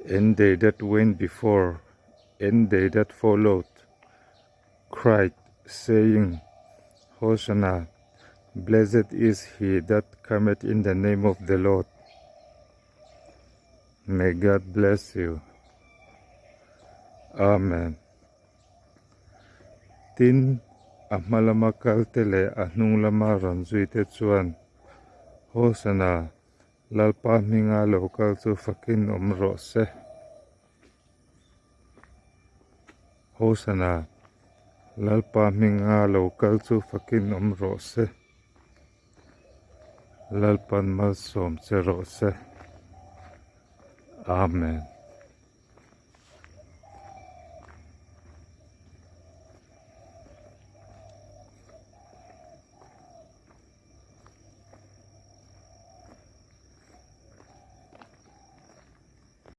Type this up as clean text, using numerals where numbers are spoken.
And they that went before and they that followed cried, saying, Hosanna, blessed is he that cometh in the name of the Lord. May God bless you. Amen. Tin, a hma lama kalte leh a hnung lama rawn zuite chuan, Hosanna, Lalpa hminga lo kal chu fakin awm rawh se. Hosanna, Lalpa hminga lo kal chu fakin awm rawh se. Lalpan malsawm che rawh se. Amen.